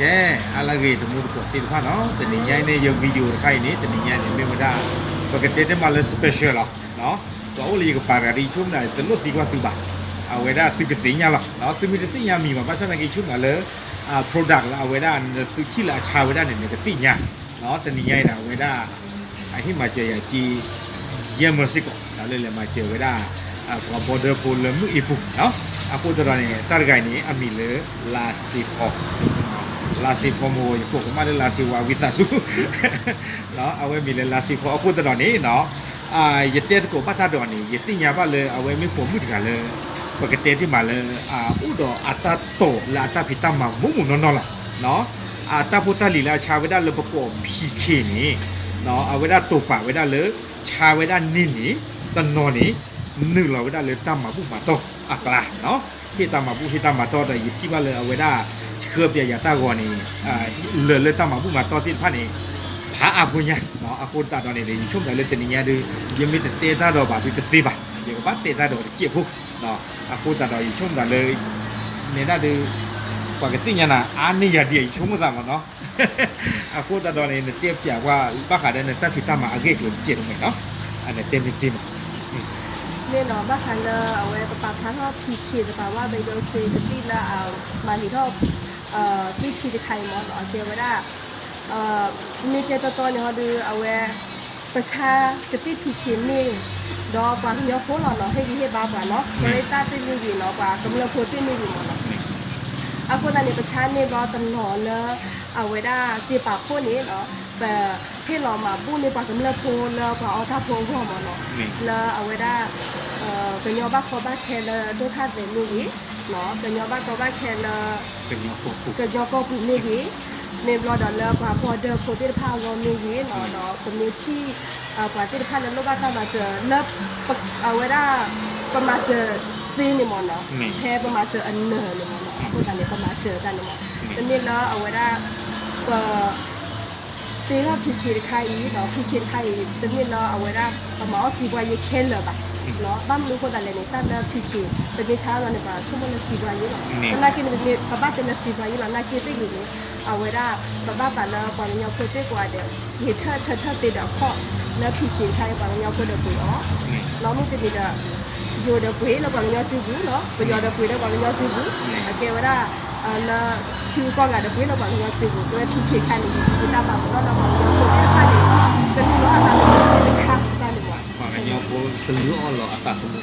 ကဲ, အါလၢအဂ့ၤ တံၤသကိးသ့ၣ်တဖၣ်နီၤ, တနံၤညါအံၤန့ၣ် ယ video တခါအံၤန့ၣ် တနံၤညါန့ၣ် မ့ၢ်ဝဲဒၣ် ပကတဲတ့ၢ်မးလၢ special လီၤ. ပှၤအိၣ်လၢယကပၤတဂၤဒီး ယဆိကမိၣ်ဒၣ် တလိၣ်သံကွၢ်သုဘၣ်, အဝဲဒၣ်သုကသ့ၣ်ညါလီၤ. သုမ့ၢ်တသ့ၣ်ညါမံၤဘၣ် ဘၣ်ဆၣ်သနာ်က့ ယဆိကမိၣ်လၢ product လၢအဝဲဒၣ် နသုထံၣ်လၢအဆါဝဲဒၣ်န့ၣ် နကသ့ၣ်ညါ. တနံၤညါအံၤန့ၣ် အဝဲဒၣ် အဟ့ၣ်မၤစၢၤယၤက့ ယဲၢ်မၢစ့ၢ်ကီး တၢ်လၢလဲၤမၤစၢၤဝဲဒၣ် ပှၤ border ဖိလၢမုၢ်အ့ပူၤနီၤ. အဃိသတးဒီးန့ၣ် တၢ်တဂၤအံၤန့ၣ် အမံၤလၢ လါစ့ဖီ, လါစ့ဖီမ့ၢ်ဂ့ၤ ယကိးကမၣ်လၢလါစ့ဝါ ဝံသးစူၤ, အဝဲမံၤလၢလါစ့ဖီ အဃိသတးဒီးန့ၣ်နီၤ, ယတဲသကိးဘၣ်တၢ်ဒီးန့ၣ် ယသ့ၣ်ညါဘၣ်လၢအဝဲမ့ၢ်ပိာ်မုၣ်တဂၤလၢ ပကတဲတ့ၢ်မးလၢ အိၣ်ဒီးအတၢ်တိာ်လၢအတၢ်ဖံးတၢ်မၤမူးမူးနီၢ်နီၢ်လီၤ. အတၢ်ဖိတၢ်လံၤလၢအဆါဝဲဒၣ်လၢပကိး PK န့ၣ် အဝဲဒၣ်တိာ်ပာ်ဝဲဒၣ်လၢ ဆါဝဲဒၣ်န့ၢ်န့ၣ် တနီၤန့ၣ် နုာ်လီၤဝဲဒၣ်လၢတၢ်မၤဘူၣ်မၤတီၢ်အကျါနီၤ. ဟ့ၣ်တၢ်မၤဘူၣ်ဟ့ၣ်တၢ်မၤတီၢ်ဒီး ယထံၣ်ဘၣ်လၢအဝဲဒၣ် ဆှၢပျဲယၤတၢ်ဂီၤန့ၣ် လၢာ်လၢတၢ်မၤဘူၣ်မၤတီၢ်သ့ၣ်တဖၣ်န့ၣ် ဖးအါဖိညါ. အဃိသတးဒီးန့ၣ်ဒီး ယဆိကမိၣ်လၢတနံၤညါဒီး ယမ့ၢ်တတဲတၢ်ဒီးဘၣ်ဒီးတသ့ဘၣ်, ယကဘၣ်တဲတၢ်ဒီးတစဲးဖိ အဃိသတးဒီး ယဆိကမိၣ်သးလၢ နဲဒၣ်ဒီး ပှၤကသ့ၣ်ညါနၤ အါန့ၢ်ယၤဒ်အံၤ ယဆိကမိၣ်သးမးနီၤ. အဃိသတးဒီးန့ၣ် နတဲပျးကွၢ် ဘၣ်ဃးဒီးနတၢ်ဖံးတၢ်မၤအဂ့ၢ်အကျိၤတစဲးဖိန့ၣ်နီၤ, နတဲမ့ၢ်သ့မး. မ့ၢ်နီၤ ဘၣ်ဃးလၢအဝဲပပာ်ဖျါထီၣ် PK သပှၢ်ဘၣ် ဘဲယိစ့ ကသံၣ်လၢအမၤဂ့ၤထီၣ် သွံၣ်ထံတခါအံၤမ့ၢ်နီၤ အကဲဝဲဒၣ် မ့ၢ်တဲတီတီန့ၣ်ဟီဒီး အဝဲ ပဆါကသံၣ် PK န့ၣ် ဒီးပှၤကညီဖိလီၤနီၤ ဟ့ၣ်ဂံၢ်ဟ့ၣ်ဘါပှၤနီၤ ခရံာ်သးသ့ၣ်မ့ၢ်ဂ့ၤနီၤ ပှၤကမျၢၢ်ဖိသ့ၣ်မ့ၢ်ဂ့ၤမ့ၢ်နီၤ. အဃိသတးန့ၣ် ပဆါန့ၢ်ဘျီတနီၤလၢ အဝဲဒၣ်စ့ပာ်ဖှိၣ်န့ၣ်နီၤ ပဟ့ၣ်လီၤမၤဘူၣ်န့ၢ်ပှၤကမျၢၢ်ဖိလၢပှၤအီတၢ်ဖိအဂီၢ်မ့ၢ်နီၤ လၢအဝဲဒၣ် ကညီဘၣ်ကီဘၣ်ခဲလၢဒိၣ်ထၣ်သဲးမ့ၢ်ဂ့ၤ ကညီဘၣ်ကီဘၣ်ခဲလၢ ကညီကီၢ်ပူၤမ့ၢ်ဂ့ၤ, မ့ၢ်ဘျီဒီးလၢပှၤ border ဖိသ့ၣ်တဖၣ်အဂီၢ်မ့ၢ်ဂ့ၤနီၤ ဒီးပမ့ၢ်ထံၣ် ပှၤသ့ၣ်တဖၣ်လၢလိၣ်ဘၣ်တၢ်မၤစၢၤလၢ အဝဲဒၣ် ပမၤစၢၤသ့န့ၣ်မ့ၢ်နီၤ ဖဲပမၤစၢၤအနၢၤန့ၣ်မ့ၢ်နီၤ အဃိသတးန့ၣ် ပမၤစၢၤတၢ်န့ၣ်မ့ၢ် တမ့ၢ်လၢအဝဲဒၣ် ပ သ့ထီၣ် PK တခါအံၤဒီး PK တခါအံၤ တမ့ၢ်လၢအဝဲဒၣ် ပမၤအီၣ်စံးပှၤယဲခဲလၢာ်ဘၣ် ဘၣ်မနုၤအဃိသတးလဲၣ်န့ၣ် တၢ်လၢ PK ပမ့ၢ်ဆါလီၤန့ၣ် ပှၤဆိကမိၣ်လၢစံးပှၤယဲလီၤ သနာ်က့န့ၣ် ပမ့ၢ်ပဘၣ်တဲလၢစံးပှၤယဲလီၤ သနာ်က့သ့ၣ်ဂ့ၤန့ၣ် အဝဲဒၣ် ပဘၣ်သးလၢပှၤကညီဖိသ့ၣ်ကိးဂၤဒဲး ဂဲၤထၢၣ်ဆၢထၢၣ်သ့ဒီးအခီၣ် လၢ PK တခါအံၤ ပှၤကညီဖိဒီးပှ့ၤအီၤ လီၤမ့ၢ်တန့ၣ်ဒီး ယိၤဒီးပှ့ၤလၢပှၤကညီစုပူၤနီၤ ပယီၤဒီးပှ့ၤလၢပှၤကညီစုပူၤ အကဲဝဲဒၣ် လၢထံဂုၤကီၢ်ဂၤဒီးပှ့ၤလၢပှၤကညီစုပူၤ ကဲဝဲ PK တခါန့ၣ် ယတၢ်ဘၣ်ပနီၣ်လၢပှၤကညီဖိသ့ၣ်တဖၣ်န့ၣ် တမ့ၢ်လၢအသးသမူသ့တခါန့ၣ်မ့ၢ် ပှၤကညီဖိတလုၢ်အီၣ်လီၤအသးသမူ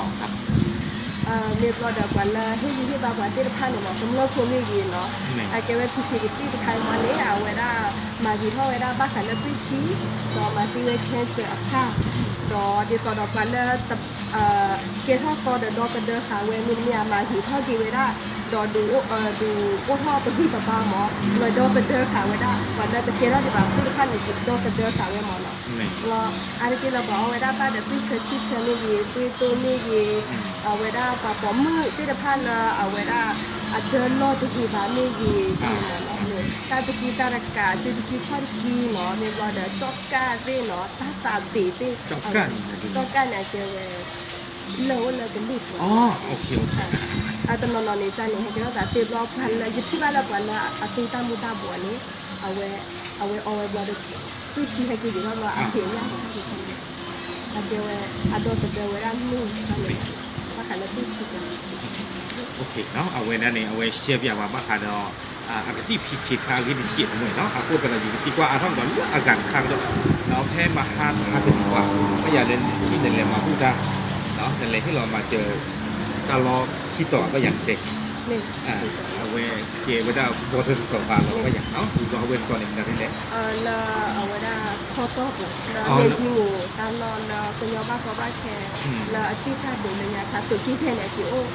သ့နီၤ မ့ၢ်ကီးကါသီၣ်သူၣ်တက့ၢ် အဃိတၢ်ဖိယဘၣ်တဲဖျါထီၣ်န့ၣ်စဲးဖိကဲ မ့ၢ်ဘျီဒီးပှၤလၢဟ့ၣ်ဂံၢ်ဟ့ၣ်ဘါပှၤသ့ၣ်တဖၣ်န့ၣ်မ့ၢ် ကမျၢၢ်ဖိမ့ၢ်ဂ့ၤနီၤ အကဲဝဲ PK ကသံၣ်တခါအံၤမ့ၢ်န့ၣ် အဝဲဒၣ် မၤဂ့ၤထီၣ်ဝဲဒၣ်ဘၣ်ဃးလၢသွံၣ်ထံ ဒီးမၤသံဝဲ cancer အဖျၢၣ် ဒီးဒ်သိးဒီးပှၤလၢ ကဲထီၣ်သီဒီးဒီသဒၢဃာ်ဝဲမ့တမ့ၢ် အမၤဂ့ၤထီၣ်က့ၤဝဲဒၣ် ဒီးဒုးအိၣ်ထီၣ်ပဂံၢ်ပဘါမ့ၢ် လၢဒီသဒၢဃာ်ဝဲဒၣ် ပှၤလၢတကဲထီၣ်ဒံးဘၣ်သ့ၣ်တဖၣ်န့ၣ် ဒီသဒၢဃာ်ဝဲမ့ၢ်နီၤ လီၤ အါတက့ၢ်လၢပှၤအီၣ်ဝဲဒၣ်ဘၣ်ဒီးသွံၣ်ဆၢဆံၣ်ဆၢမ့ၢ်ဂ့ၤ သွံၣ်သိမ့ၢ်ဂ့ၤ အဝဲဒၣ်ပှၤပိာ်မုၣ်သ့ၣ်တဖၣ်လၢအဝဲဒၣ် အဒၢလီၢ်တဂ့ၤဘၣ်မ့ၢ်ဂ့ၤ တၢ်တကံတၢ်တကး စုတကံခီၣ်တကံနီၤ မ့ၢ်ဘျီဒီး ကၠီၣ်ကၣ်သ့ၣ်နီၤ တၢ်သးဘ့ၣ်သ့ၣ် ကၠီၣ်ကၣ်န့ၣ်ကဲဝဲ လၢအိၣ်လၢကလုၢ်ပူၤ အတနီၤနီၤန့ၣ် တၢ်န့ၣ် ဟဲကဲထီၣ်သးသ့ဘျီ ပှၤလၢ ယထံၣ်ဘၣ်လၢပှၤလၢအသ့တၢ်မူၤတၢ်ဘှီးန့ၣ် အဝဲ အဝဲအီဝဲဘျီဒီး သွံၣ်ထံဟဲက့ၤဂ့ၤထီၣ်ဘျီ အက့ၤအယၢ် အကဲဝဲ အဒီသဒၢဝဲဒၣ်မ့ၢ်တၢ်န့ၣ် ဘၣ်ဃးလၢသွံၣ်ထံ အဝဲဒၣ်န့ၣ် အဝဲရှဲပၠးပှၤဘၣ်ဃးဒီး အကသံၣ် PK တခါအဂ့ၢ်တစဲးတမှဲၤနီၤ အဃိသတးဒီး ယကသံကွၢ်အါထီၣ်ကဒီးလၢအဂၤတခါကဒီး ဒီးဖဲမဟါတဟါတနံၤပှၤ ဘၣ်ယၤလၢနထံၣ်နလဲၤမၤဘူၣ်တၢ် နလဲၤဟ့ၣ်လီၤမၤစၢၤ တၢ်လီၢ်ခံတီၤဘၣ်ယၤတတဲ အဝဲကဲဝဲဒၣ် border တတီၤဘၣ်လီၤဘၣ်ယၤ ဒီးအဝဲတတီၤန့ၣ်မတၤဒ်လဲၣ် လၢအဝဲဒၣ်ခီတီၢ်ပူၤ လၢမဲာ်ကံမိၢ်တၢ်လီၢ်လၢကညီဘၣ်ကီဘၣ်ခဲ လၢအစံၣ်တၢ်ဒုးလၢညါခါ သုးက့ၢ်ဖဲန့ၣ် အက့ၤအိၣ်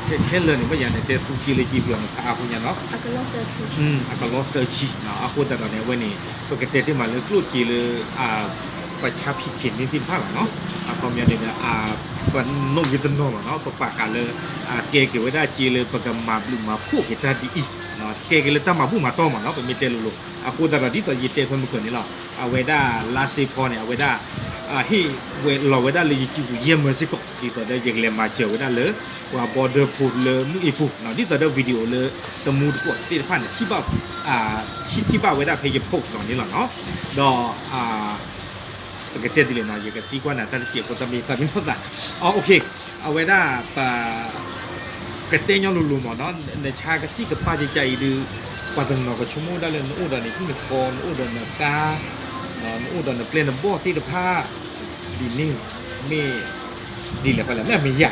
ဖဲလီၤ ခဲလၢာ်န့ၣ် ဘၣ်ယၤန့ၣ် တဲသူက့လၢက့ပယီၤန့ၣ် ဖးအါဖိညါနီၤ အကလီၢ်သၢဆံ အကလီၢ်သၢဆံ အဃိသတးဒီးန့ၣ် အဝဲန့ၣ် ပကတဲတ့ၢ်မးလၢကျိၣ်စ့လၢ ပဆါ PK န့ၣ်သ့ၣ်တဖၣ်လီၤနီၤ အခီပညီန့ၣ် ပနီၣ်ဂ့ၤတနီၤလီၤနီၤ ပပာ်ဃာ်လၢ ကဲက့ၤဝဲဒၣ်စ့လၢပကမၤဘျုးမၤဖှိၣ်က့ၤတၢ်ဒ်အံၤ ကဲက့ၤလၢတၢ်မၤဘူၣ်မၤတီၢ်မးနီၤ ပမ့ၢ်တဲလိၤလိၤ အဃိသတးဒီးဒ်သိးယတဲဖဲမုၢ်ကၢၤန့ၣ်လီၤ အဝဲဒၣ်လါစ့ဖီန့ၣ် အဝဲဒၣ် ဟ့ၣ်ဝဲလီၤဝဲဒၣ်လၢ YouTube ပူၤယဲၢ်မၢစ့ၢ်ကီး ဒ်သိးဒီးယကလဲၤမၤစၢၤဝဲဒၣ်လၢ ပှၤ border post လၢမုၢ်အ့ပူၤ ဒ်သိးဒီး video လၢတမူတကိးသ့ၣ်တဖၣ်န့ၣ် ထံၣ်ဘၣ် ထံၣ်ဘၣ်ဝဲဒၣ်ဖဲယ post လီၤန့ၣ်လီၤနီၤ. ဒီး ပကတဲဒ်လဲၣ်နီၤ ယကသံကွၢ်နၤတၢ်တစဲးဖိ တၢ်မ့ၢ်သးမ့ၢ်နီၢ်သး အဝဲဒၣ် ပ ကတဲညီလိၤလိၤမ့ၢ်နီၤ နဆါကသံၣ်ကပၢ်ကကါအံၤဒုး ပှၤတနီၤကဆိကမိၣ်ဒၣ်လၢနအိၣ်ဒီးနဟံၣ်နဃီ နအိၣ်ဒီးနကါ နအိၣ်ဒီးနပျဲၢ်နဘီၣ်သ့ၣ်တဖၣ် ဒ်န့ၣ် မ့ၢ်ဒ်လဲၣ်ဃီလဲၣ် မ့ၢ်အမ့ၢ်ယၤ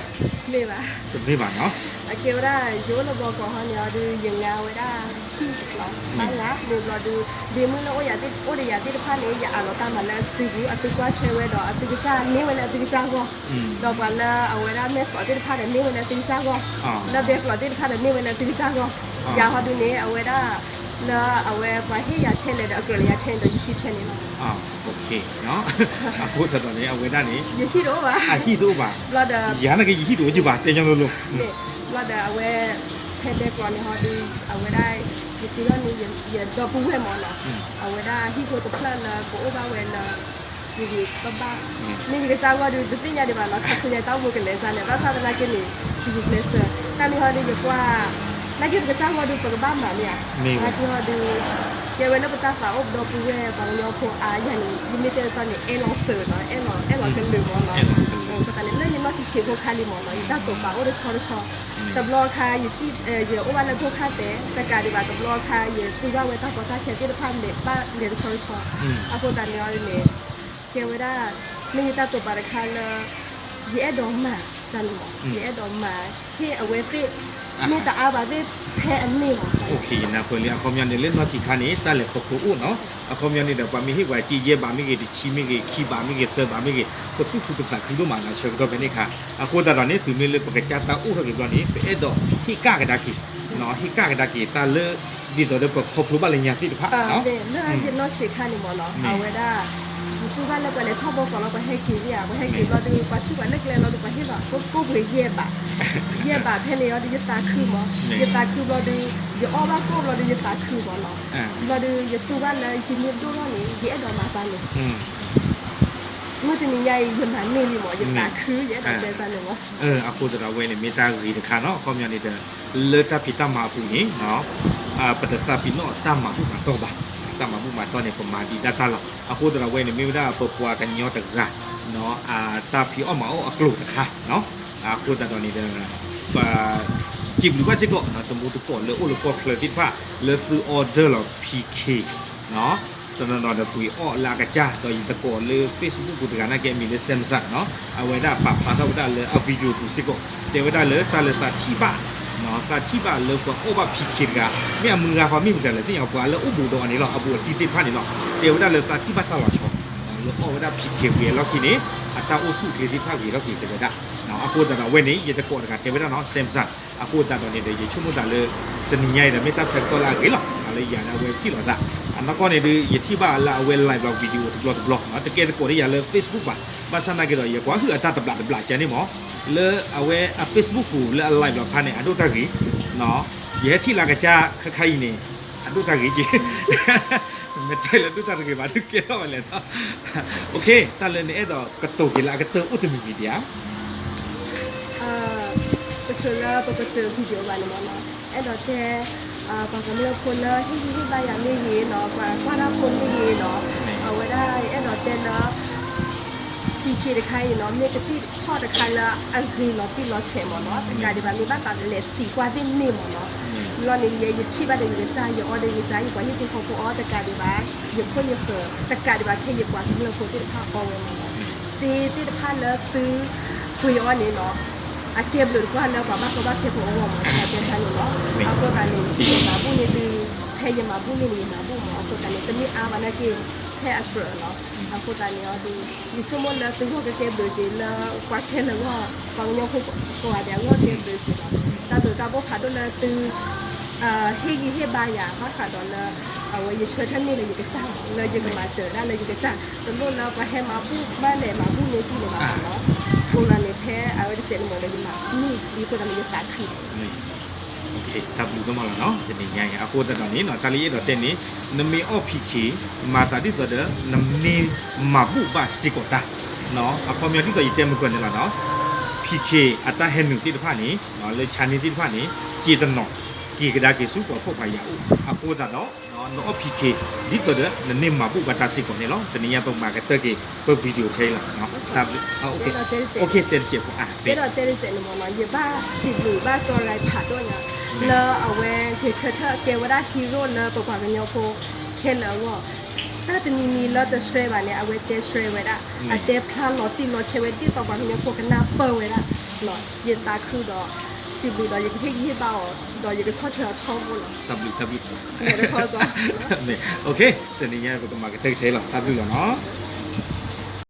တမ့ၢ်ဘၣ်နီၤ အကဲဝဲဒၣ် ယအိၣ်လၢဘီကီးဟီန့ၣ်အီၤဒုး ယငါဝဲဒၣ်ဟံၣ်လီၤ ဘၣ်ယၤ မ့ၢ်ဘျီဒုး ဒ့မုၣ်လၢအိၣ်ယၤသ့ၣ် အိၣ်ဒီးယၤသ့ၣ်တဖၣ်န့ၣ် ယအးလီၤတၢ်မၤလၢအသုပူၤ အသုကွၢ်ထွဲဝဲဒီး အသုကစၢ်န့ၢ်ဝဲလၢအသုကစၢ်ဂီၢ် ဒီးပှၤလၢအဝဲဒၣ်မဲာ်စီၤသ့ၣ်တဖၣ်ဒီး န့ၢ်ဝဲလၢအသုကစၢ်ဂီၢ် လၢဘဲကျိးသ့ၣ်တဖၣ်ဒီး န့ၢ်ဝဲလၢအသုကစၢ်ဂီၢ် ယၤဟီဒုးန့ၣ် အဝဲဒၣ် လၢအဝဲပှၤဟ့ၣ်ယၤ channel ဒီး အကြၢးလၢယၤ channel ဒီး ယဟံၣ် channel န့ၣ်လီၤ အဃိသတးဒီးန့ၣ် အဝဲဒၣ်န့ၣ် ယဟံၣ်တအိၣ်ဘၣ် အဟံၣ်တအိၣ်ဘၣ် ဘျီဒီး ယၤန့ၣ်က့ ယဟံၣ်တအိၣ်က့ဘၣ် တဲညီလိၤလိၤ ဘျီဒီးအဝဲ ဖဲဘဲကျိးန့ၣ်ဟီဒုး အဝဲဒၣ် ယတုၤထီၣ်န့ၣ် ယဒီပုၢ်ဝဲၢ်မ့ၢ်နီၤ အဝဲဒၣ်ဟံၣ်ဖိတဖျၢၣ်လၢကအိၣ်ဘၣ်ဝဲလၢ ယဂ့ၤဘၣ်ဘၣ် မ့ၢ်ယကစၢ်ဂီၢ်ဒုး တသ့ၣ်ညါဒံးဘၣ်နီၤ ခါဆူညါတၢ်အိၣ်မူကလဲၤကၢ်န့ၣ် ဘၣ်ဆၣ်သနာ်က့န့ၣ် ယဂုာ်ကျဲးစၢး တၢ်မ့ၢ်ဟီဒုးယကွၢ် နာ်က့ပကစၢ်ဂီၢ်ဒုး ပကဘၣ်မၤမ့ၢ်ဧါ နာ်က့ဟီဒုး ကဲဝဲလၢပတၢ်သးအိၣ်ဒီပုၢ်ဝဲၢ် ပှၤကညီဖိအါယၤန့ၣ် ယမ့ၢ်တဲတတီန့ၣ် အဲၣ်လီၤစၢၤနီၤ အဲၣ်လီၤ အဲၣ်လီၤကလုာ်မ့ၢ်နီၤ အဃိသတးန့ၣ် လၢယနီၢ်ဆံးဆံးဖိခါလံမ့ၢ်နီၤ ယတၢ်တိာ်ပာ်အိၣ်တဆီတဆီ တဘျီခါ ယ ယအိၣ်ဘၣ်လၢဒိၣ်ခါတဲ တကးဒံးဘၣ် တဘျီခါ ယသူၣ်ဘၣ်ဝဲတၢ်ကီတၢ်ခဲသ့ၣ်တဖၣ်လဲၤဘၣ်လဲၤတဆီတဆီ အဃိသတးန့ၣ်န့ၣ် ကဲဝဲဒၣ် မ့ၢ်ယတၢ်တိာ်ပာ်တခါလၢ ယအဲၣ်ဒိးမၤ တၢ်န့ၣ်မ့ၢ် ယအဲၣ်ဒိးမၤ ဟ့ၣ်အဝဲသ့ၣ် မ့ၢ်တအါဘၣ်သ့ၣ် ဖဲအန့ၣ်မ့ၢ် ယနၢ်ပၢၢ်လံ အခီပညီန့ၣ် လၢနီၢ်ဆံးခါန့ၣ် တၢ်လဲၤခီဖျိအိၣ်နီၤ အခီပညီန့ၣ်ဒီး ပှၤမ့ၢ်ဟ့ၣ်ပှၤစ့ယဲၢ်ဘးမ့ၢ်ဂ့ၤ တဆံမ့ၢ်ဂ့ၤ ခံဘးမ့ၢ်ဂ့ၤ သၢဘးမ့ၢ်ဂ့ၤ ပသူၣ်ခုပသးခုဒိၣ်မးနီၤ ဆၢကတီၢ်ဖဲန့ၣ်အခါ အဃိသတးဒီးန့ၣ် တုၤမ့ၢ်လၢပကစၢ်တၢ်အိၣ်ထီၣ်က့ၤဘျီန့ၣ် ပအဲၣ်ဒိးဟ့ၣ်ကၣ်ကဒါက့ၤ ဟ့ၣ်ကၣ်ကဒါက့ၤ တၢ်လၢ ဒ်သိးဒီးပခီဖျိဘၣ်လၢညါသ့ၣ်တဖၣ် လၢယနီၢ်ဆံးခါန့ၣ်မ့ၢ်နီၤ အဝဲဒၣ် ယသူၣ်ဘၣ်လၢပှၤလဲၤထီၣ်ဘီကီးလီၤ ပှၤဟဲက့ၤဝဲဧါ ပှၤဟဲက့ၤဘျီဒုး ပှၤထံၣ်ပှၤလၢကျဲလီၤဒုး ပှၤဟ့ၣ်လီၤ ကိၣ်ဘှံးယဲၢ်ဘး ယဲၢ်ဘးဖဲန့ၣ်အီၤဒုး ယသးခုမ့ၢ် ယသးခုဘျီဒုး ယအီၣ်ဘၣ်ကိၣ်ဘျီဒုး ယသးခုမ့ၢ်နီၤ ဘျီဒုး ယသူၣ်ဘၣ်လၢယမ့ၢ်ဒိၣ်ထီၣ်န့ၣ် ယအဲၣ်ဒိးမၤတၢ်န့ၣ် မုၢ်တနံၤညါအံၤ ယမၤန့ၢ်လံမ့ၢ် ယသးခု ယအဲၣ်ဒိးတဲတၢ်န့ၣ်မ့ၢ် အဃိသတးဒီးဝဲန့ၣ် မ့ၢ်တၢ်ဂ့ၤတခါနီၤ အခီပညီန့ၣ်ဒီး လၢတၢ်ဖံးတၢ်မၤအပူၤန့ၣ် ပတသးပ့ၤနီၣ်တၢ်မၤဘူၣ်မၤတီၢ်ဘၣ်, တၢ်မၤဘူၣ်မၤတီၢ်န့ၣ် ပမၤဒံးဒၣ်တၢ်လီၤ. အဃိသတးဒီးဝဲန့ၣ် မ့ၢ်ဝဲဒၣ်ပပှၤကညီတဂၤ တၢ်ဖံးအီၣ်မၤအီၣ်အကျိၤတခါ, အဃိသတးဒီးန့ၣ်ဒီး ပ စံးဘျုးဘၣ်စ့ၢ်ကီး တမူတကိးလၢအိၣ်လၢကီၢ်ချၢသ့ၣ်တဖၣ် လၢသု order လီၤ PK တနီၤနီၤဒီးပှ့ၤအီၣ်လၢအကစၢ် ဒီးယသကိးလၢ Facebook ပူၤတဂၤနာ်က့အမံၤလၢ Samson နီၤ, အဝဲဒၣ်ပာ်ဖျါထီၣ်ဝဲဒၣ်လၢအ video ပူၤစ့ၢ်ကီး တဲဝဲဒၣ်လၢတၢ်လၢသးထံၣ်ဘၣ်, သးထံၣ်ဘၣ်လၢပှၤအီၣ်ဘၣ် PK တဂၤ မ့ၢ်အမုၢ်ဂၤဃီမ့ၢ်မတၤလဲၣ်သ့ၣ်ညါ ပှၤလၢအိၣ်ဘူးဒီးအီၤန့ၣ်လီၤ အဘူးအတံၢ်သ့ၣ်တဖၣ်န့ၣ်လီၤ. တဲဝဲဒၣ်လၢသးထံၣ်ဘၣ်တၢ်လီၤဆီ လၢအီၣ်ဝဲဒၣ် PK ဝံၤအလီၢ်ခံန့ၣ် အတၢ်အိၣ်ဆူၣ်အိၣ်ချ့သ့ၣ်တဖၣ်ဂ့ၤထီၣ်က့ၤတဲဝဲဒၣ်. အဃိသတးဒီးအဝဲန့ၣ် ယသကိးတဂၤတဲဝဲဒၣ်နီၤ Samson အဃိသတးဒီးန့ၣ်ဒီး ယဆိကမိၣ်သးလၢ တနံၤညါအံၤဒီး မ့ၢ်တၢ်ဆၢကတီၢ်လၢအဂ့ၤလီၤ. လၢယၤန့ၣ် အဝဲထံၣ်လိာ်သး အနီၢ်ကီၢ်န့ၣ်ဒီး ယထံၣ်ဘၣ်လၢအဝဲ live လီၤ video တဘျီတဘျီ တကဲသကိးဒီးယၤလၢ Facebook ဘၣ်. ဘၣ်ဆၣ်နာ်က့ဒီး ယကွၢ်ဟုၣ်အတၢ်တဘျးတဘျးကန့ၣ်မး လၢအဝဲအ Facebook ပူၤလၢအ live လီၤခါန့ၣ် အဒိၣ်တၢ်ဂ့ၤ ယဟဲထံၣ်လၢအကစၢ်ခါခါအံၤန့ၣ် အဒိၣ်တၢ်ဂ့ၤက့ၤ မ့ၢ်တဲလၢဒိၣ်တၢ်တဂ့ၤဘၣ် ဒုးကဲထီၣ်ဝဲလဲၣ်နီၤ. တၢ်လၢနအဲၣ်ဒိးကတိၤက့ၤလၢအကတၢၢ်အိၣ်တမံၤမံၤဒံးဧါ. တချုးလၢပကတၢၢ် video ဘၣ်န့ၣ်မ့ၢ်နီၤ အဲၣ်ဒိးတဲ ပှၤကမျၢၢ်ဖိလၢဟ့ၣ်ဂံၢ်ဟ့ၣ်ဘါယၤမ့ၢ်ဂ့ၤနီၤ ပှၤကွၢ်တၢ်ဖိမ့ၢ်ဂ့ၤနီၤ အဝဲဒၣ်ယအဲၣ်ဒိးတဲလၢ PK တခါအံၤနီၤ မ့ၢ်ကသံၣ်ထီၣ်တခါလၢအဂ့ၤလီၤတံၢ်လီၤဆဲးမ့ၢ်နီၤ တကးဒံးဘၣ် မ့ၢ်ဘၣ်သးလဲၤစံးကွၢ်သ့ၣ်မ့ၢ်မ့ၢ်နီၤ လီၤန့ၣ် ယဲယထံၣ်ဘၣ်ဒီးယကစၢ် ယအီၣ်ဒီးယကစၢ် ယပှၤဟံၣ်ဖိဃီဖိအီၣ်တကးဒံးဘၣ် ယခိၣ်ယဃၢၤ တကးဒံးဘၣ်ခဲ ယပှၤကမျၢၢ်ဖိသ့ၣ်တဖၣ်အီၣ်ဝဲမ့ၢ်နီၤ စ့သ့ၣ်တဖၣ်လၢသုပှ့ၤအီၤန့ၣ်နီၤ အကဲဘျုးတကွၢ်လၢပှၤဘၣ်ကီဘၣ်ခဲဖိအဂီၢ်မ့ၢ်နီၤ တဲဆါန့ၣ်နီၤ အဃိသတးန့ၣ် ယမၤဘူၣ်န့ၢ်သု ဖဲယမၤဘူၣ်န့ၢ်န့ၣ် ယမၤဘူၣ်မ့ၢ် အဃိသတးန့ၣ် တမ့ၢ်အါဘၣ်နာ်က့ ဖဲအကြၢးနီၤ အဃိသတးန့ၣ်အီၤဒီး ယဆိကမိၣ်လၢသုဂီၢ်ကကဲဘျုးက့ၤလၢ ပှၤခဲလၢာ်ဂီၢ် ပှၤကညီဖိကိးဂၤဒဲးအဂီၢ်ကဲဘျုးက့ၤလီၤ တၢ်ဘျုးတၢ်ဘိၣ်ဖးဒိၣ်လၢသု ဟ့ၣ်ဂံၢ်ဟ့ၣ်ဘါယၤ ဘၣ်ဃးဒီးလၢ အဝဲယဆၢထၢၣ်န့ၢ်လၢယကစၢ် လၢယကမၤစၢၤဒၣ်လၢယကစၢ် တလိၣ်လၢပှၤဟဲမၤဘူၣ်မးလဲၤမၤဘူၣ်န့ၢ်တၢ်လၢၤဘၣ်နီၤ အဃိသတးန့ၣ် ဖဲအဝဲတစဲးန့ၣ်မ့ၢ်ဒီး ယမၤန့ၢ်အဃိသတးန့ၣ် ယသးခု တၢ်ဘျုးဒိၣ်မးလီၤနီၤ တနံၤညါအံၤ အဃိသတးဒီးန့ၣ်နီၤ တၢ်လၢယအဲၣ်ဒိးတဲန့ၣ် နမ့ၢ်အီၣ် PK မၤသးဒ်သိးဒီး နမ့ၢ်မၤဘူၣ်ဘၣ်စ့ၢ်ကီးတၢ် အခီပညီဒ်သိးယတဲမုၢ်ကၢၢ်န့ၣ်လီၤနီၤ, ဖံးခ့ အတၢ်ဟဲနုာ်သ့ၣ်တဖၣ်န့ၣ် လၢဆါန့ၢ်သ့ၣ်တဖၣ်န့ၣ် က့ၤတနီၤ က့ၤကဒါက့ၤဆူပှၤခိၣ်ပှၤယာ်အိၣ်အဃိသတးဒီး နအီၣ်ဖံးခ့ ဒ်သိးဒီး နန့ၢ်မၤဘူၣ်ဘၣ်တၢ်စ့ၢ်ကီးန့ၣ်လီၤ. တနံၤညါပကမၤကတၢၢ်က့ၤ ပ video ထဲအံၤလီၤ. တၢ်ဘျုး, တဲတစဲးဖိအါ တဲဒီးတဲတစဲးန့ၣ်မ့ၢ်နီၤ, ယဘၣ်စံးဘျုးဘၣ်ကၠီရၤဖးဒိၣ်ညါ လၢအဝဲဂဲၤဆၢထၢၣ်ကဲဝဲဒၣ် hero လၢပပှၤကညီဖိခဲလၢာ်အဂီၢ်, တၢ်တမံၤမံၤလၢတဆှဲဘၣ်န့ၣ် အဝဲတဲဆှဲဝဲဒၣ်, အတဲဖျါလီၤတံၢ်လီၤဆဲးဝဲဒ်သိးပှၤကညီဖိကနၢ်ပၢၢ်ဝဲဒၣ်, ယသးခုဒီး စံးဘျုးဒီးယကဟ့ၣ်ဂံၢ်ဟ့ၣ်ဘါအီၤ ဒီးယကဆီၣ်ထွဲအီၤထီဘိလီၤ. တၢ်ဘျုး, တၢ်ဘျုး, တနံၤညါပကမၤကတၢၢ်ထဲအံၤလီၤ. တၢ်ဘျုးလီၤနီၤ.